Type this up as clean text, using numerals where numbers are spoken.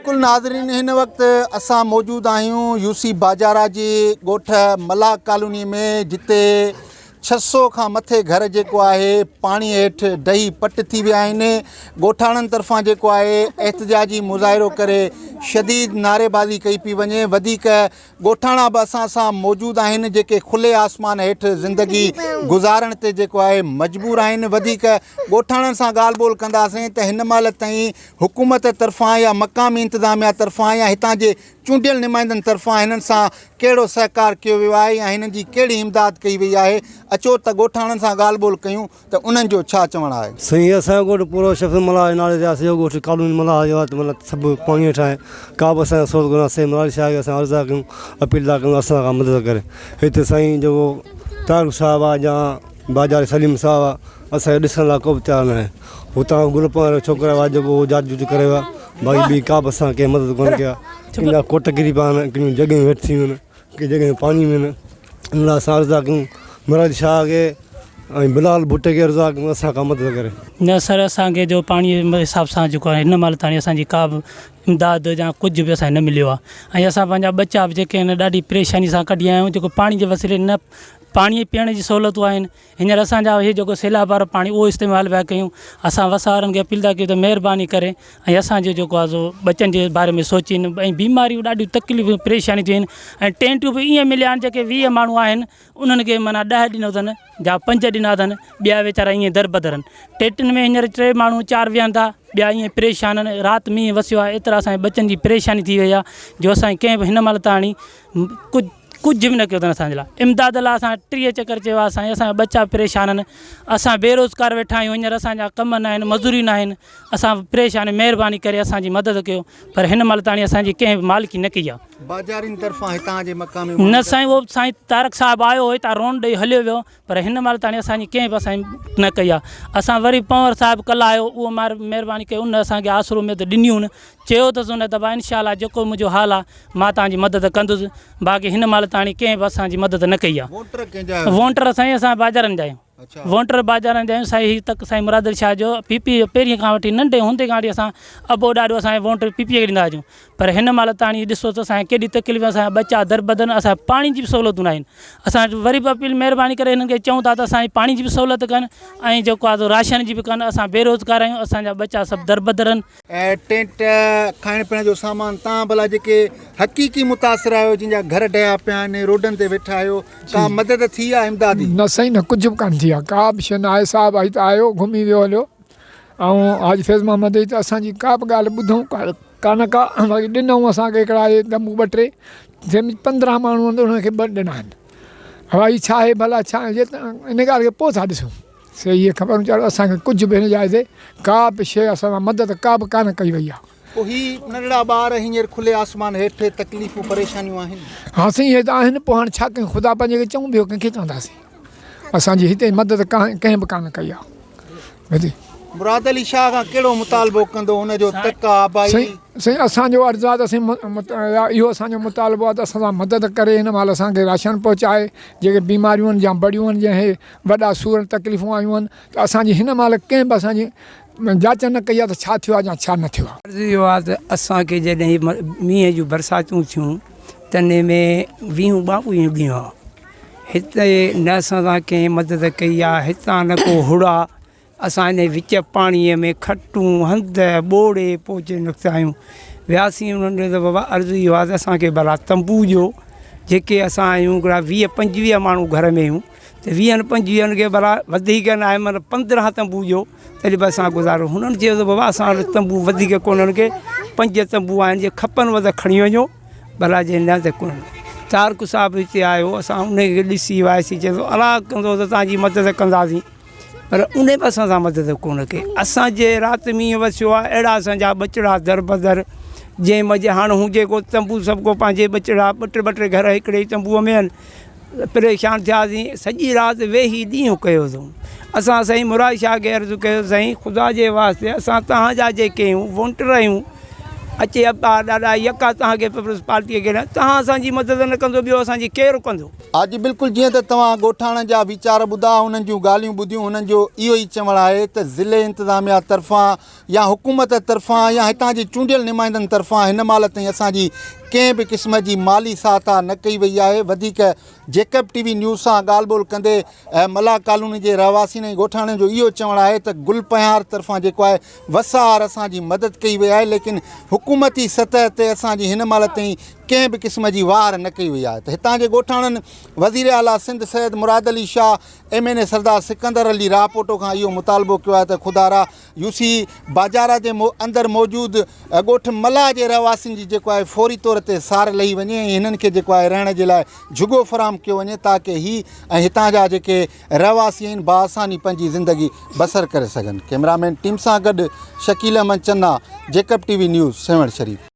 بلڪل ناظرين هن وقت اسان موجود آهيون يو سي باجارا جي ڳوٺ ملاح ڪالوني ۾ جتي 600 کان مٿي گهر جيڪو آهي پاڻي هيٺ ڊهي پٽ ٿي ويا آهن ڳوٺاڻن طرفان جيڪو آهي احتجاجي مظاهرو ڪري شديد نعريبازي ڪئي پئي وڃي وڌيڪ ڳوٺاڻا به اسان سان موجود آهن جيڪي کلي آسمان هيٺ زندگي گذارڻ تي جيڪو آهي مجبور آهن وڌيڪ ڳوٺاڻن سان ڳالهه ٻولهه ڪنداسين ته هن مهل تائين حڪومت طرفان يا مقامي انتظاميا طرفان يا هتان جي چونڊيل نمائندن طرفان هنن سان ڪهڙو سهڪار ڪيو ويو آهي يا هنن جي ڪهڙي امداد ڪئي وئي آهي اچو ته ڳوٺاڻن سان ڳالهه ٻولهه ڪيون ته انهن جو ڇا چوڻ آهي. سائين اسان جو ڳوٺ پورو شفيع ملاح جي نالي تي آهي سڄو ڳوٺ ڪالوني ملاح جو آهي ته مطلب سڀ پاڻي هيٺ آهي ڪا به اسان کي سهولت ڪونهي سائين مراد شاهه کي اسان عرض ٿا ڪيون اپيل ٿا ڪيون اسان کان مدد ڪري هتي سائين جيڪو طارق صاحب آهي يا باجاري سليم صاحب آهي اسان کي ڏسڻ لاء ڪو به تيار ناهي هتان گل پوڻ ڇوڪرا هئا جيڪو هو جاچ جوچ ڪري ويا باقي ٻي ڪا به اسان کي مدد ڪونه ڪئي آهي ڪن جا ڪوٽ ڪري پيا آهن ڪن جون جڳهيون هيٺ ٿي ويون آهن ڪي جڳهيون پاڻي ۾ آهن ان لاء اسان عرض ٿا ڪيون مراد شاهه کي ۽ بلال ڀٽي کي عرض ٿا ڪيون اسان کان مدد ڪري. نه سر اسان کي جو پاڻي جي حساب سان جيڪو آهي هن مهل تائين اسان جي ڪا به امداد يا ڪجهه به اسان کي نه مليو آهي ۽ اسان پنهنجا ٻچا به جيڪي آهن ڏاڍي پريشاني سان ڪڍي آيا آهيون جيڪو پاڻي جي وسيلي نه پاڻي پيئڻ جي سهولتون آهن هينئر اسان جا هي جيڪو سيلاب وارو پاڻي اهو استعمال پيا ڪيون اسان وس وارن کي اپيل ٿا ڪيون ته مهرباني ڪري ۽ اسان جو جيڪو آهي سو ٻچن جي باري ۾ سوچين ۽ بيماريون ڏاڍيون تڪليفون پريشانيون ٿيون آهن ۽ ٽينٽون به ائين مليا آهن جيڪي 20 ماڻهو آهن انهن کي معنيٰ 10 ڏنو اٿن جا 5 ڏنا اٿن ٻيا ويچارا ائين دربدر آهن ٽينٽن ۾ هينئر 3 ماڻهو 4 ويهن ٿا ٻيا ائين پريشان آهن رات مينهن وسيو آهي ايترا اسان جي ٻچن جي پريشاني ٿي وئي آهي جو اسان کي ڪنهن به هن مهل تاڻي ڪجهه ڪجهه به نه ڪيو اٿن اسان جي لاء امداد لاء اسان 30 چڪر چيو آهي سائين اسان جا ٻچا پريشان آهن اسان بيروزگار ويٺا آهيون هينئر اسان جا ڪم نه آهن مزوري نه آهن اسان پريشان آهيون مهرباني ڪري اسان جي مدد ڪيو پر هن مهل تاڻي اسان جي ڪنهن به مالڪي نه ڪئي آهي. باجارين طرفان هتان جي مقامي نه ماڻهن سائين اهو سائين طارق صاحب آيو هو هتان رون ڏئي هليو ويو پر هن مهل تاڻي اسان جي ڪنهن به اسان جي نه ڪئي آهي اسان وري پنهور صاحب ڪلهه آيو اهو مهرباني ڪئي ان اسان کي آسرو اميد ڏنيون چيو اٿس ان ته ڀاء انشاء الله جيڪو منهنجو حال آهي مان توهان جي مدد ڪندس باقي هن مهل تاڻي ڪنهن به اسان جي مدد نه ڪئي آهي. ووٽر ڪنهن جا آهيو؟ ووٽر سائين اسان باجارن جا آهيون. ووٽر باجارن جا آهيون سائين هي تڪ سائين مراد علي شاهه جو پي پي جو پهرين کان وٺي ننڍي هوندي کان وٺي اسان ابو ڏاڏو اسان کي ووٽ پي پي کي ڏيندا اچون پر هن مهل تاڻي ڏسو ته اسان کي ڪيڏي تڪليف اسان جا ٻچا دربدر آهن اسان کي پاڻي جي به سهولتون ناهن اسان وري به اپيل مهرباني ڪري هنن کي چئون ٿا ته اسان کي پاڻي جي به سهولت ڪن ۽ جيڪو آهي سو راشن جي به ڪن اسان بيروزگار آهيون اسان جا ٻچا سڀ دربدر آهن. ٽينٽ، کائڻ پيئڻ جو سامان تان ڀلا جيڪي حقيقي متاثر آهيو جن جا گهر ڊهيا پيا آهن روڊن تي ويٺا آهيو ڪا مدد ٿي آهي امدادي؟ نه سائين نه ڪجهه به ڪانه ٿي آهي ڪا به شيء نه آهي صاحب آئي ته آيو گهمي ويو هليو ۽ حاجي فيض محمد جي ته اسان جي ڪا به ڳالهه ٻڌون ڪانه ڪا باقي ڏنئون اسان کي هڪڙا اهي تنبو ٻه ٽي جنهن ۾ 15 ماڻهو آهن انهن کي ٻه ڏنا آهن هوائي ڇا آهي ڀلا ڇا ان ڳالهه کي پوء ٿا ڏسون سي اهي خبرون چار اسان کي ڪجهه به هن جاء تي ڪا به شيء اسان سان مدد ڪا به ڪانه ڪئي وئي آهي. پوء هي ننڍڙا ٻار هينئر کلي آسمان هيٺ تڪليفون پريشانيون آهن. ها سائين اهي ته آهن پوء هاڻ ڇا ڪيون خدا پنهنجي کي چئون ٻيو ڪنهن کي چونداسين اسان جي هتي مدد ڪنهن به ڪانه ڪئي آهي. مراد علي شاهه کان ڪهڙو مطالبو ڪندو ان جو تڪ آبائي. سائين اسان جو عرض آهي ته اسين اهو اسان جو مطالبو آهي ته اسان سان مدد ڪري هن مهل اسان کي راشن پهچائي جيڪي بيماريون آهن يا بڙيون آهن جنهن هي وڏا سور ۽ تڪليفون آيون آهن ته اسان جي هن مهل ڪنهن به اسان جي جاچ نه ڪئي آهي ته ڇا ٿيو آهي يا ڇا نه ٿيو آهي. عرض اهو آهي ته اسان کي جڏهن هي مينهن جون برساتون ٿيون تنهن ۾ ويهون ٻاويهون ڏينهن هئا هتي نه اسان سان ڪنهن مدد ڪئي آهي هتان نه ڪو هڙ آهي اسان انهيء وچ پاڻيء ۾ کٽون، هنڌ، ٻوڙي پهچي نڪتا آهيون. وياسين انهن ڏي ته بابا عرض اهو آهي ته اسان کي ڀلا تنبو ڏيو، جيڪي اسان آهيون هڪڙا 20 25 ماڻهو گهر ۾ آهيون ته ويهن پنجويهن کي ڀلا وڌيڪ نه آهي مطلب 15 تنبو ڏيو تڏهن به اسان گذارو. هنن چيو ته بابا اسان وٽ تنبو وڌيڪ ڪونهن ڪي پنج تنبو آهن جي کپنو ته کڻي وڃو ڀلا جي نه ته ڪونهن. طارق صاحب هتي آيو اسان انهي کي ڏسي وائسي چيو ته الله ڪندو ته توهان جي مدد ڪنداسين. پر انهي به اسان سان مدد ڪونه ڪئي. اسان جي رات مينهن وسيو آهي اهڙا اسان جا ٻچڙا دربدر جنهن منجهه هاڻ هون جيڪو تنبو سڀ ڪو پنهنجي ٻچڙا ٻه ٽي ٻه ٽي گهر هڪڙي ئي تنبوء ۾ آهن پريشان ٿياسين سڄي رات ويهي ڏينهن ڪيو اٿئون اسان سائين مراد شاهه کي عرض ڪيو سائين خدا جي واسطي اسان توهان جا جيڪي آهيون وونٽر آهيون اچي ابا ڏاڏا يڪا توهان کي پيپلز پارٽيء کي نه توهان اسان جي مدد نه ڪندو ٻيو اسان جي ڪير ڪندو. اڄ بلڪل جيئن ته توهان ڳوٺاڻن جا ويچار ٻڌا انهن جون ڳالهيون ٻڌيون انهن جو اهو ئي چوڻ آهي ته ضلعي انتظاميا طرفان يا حڪومت طرفان يا هتان جي چونڊيل نمائندن طرفان هن مهل تائين اسان جي ڪنهن به قسم جي مالي سهائتا نه ڪئي وئي آهي وڌيڪ جيڪب ٽي وي نيوز سان ڳالهه ٻولهه ڪندي ملاح ڪالوني جي رهواسين ۽ ڳوٺاڻن جو اهو چوڻ آهي ته گل پنهيار طرفان جيڪو آهي وس آهر اسان جي مدد ڪئي وئي آهي ليڪن حڪومتي سطح تي اسان جي هن مهل تائين ڪنهن به قسم جي واهر نه ڪئي وئي آهي ته هتان جي ڳوٺاڻن وزير اعليٰ Sindh Syed Murad Ali Shah M N A Sardar Sikandar Ali Rahpoto کان اهو مطالبو ڪيو آهي ته خدارا يو سي باجارا جي اندر موجود ڳوٺ ملاح جي رهواسين جي جيڪو آهي فوري طور تي سار لهي وڃي ۽ هنن کي جيڪو آهي رهڻ جي لاء جهڳو فراهم ڪيو وڃي تاڪه هي ۽ هتان جا جيڪي رهواسي آهن باآساني پنهنجي زندگي بسر ڪري سگهن ڪئميرا مين ٽيم سان گڏ Shakeel Ahmed Channa Jacob T V news Sehwan Sharif.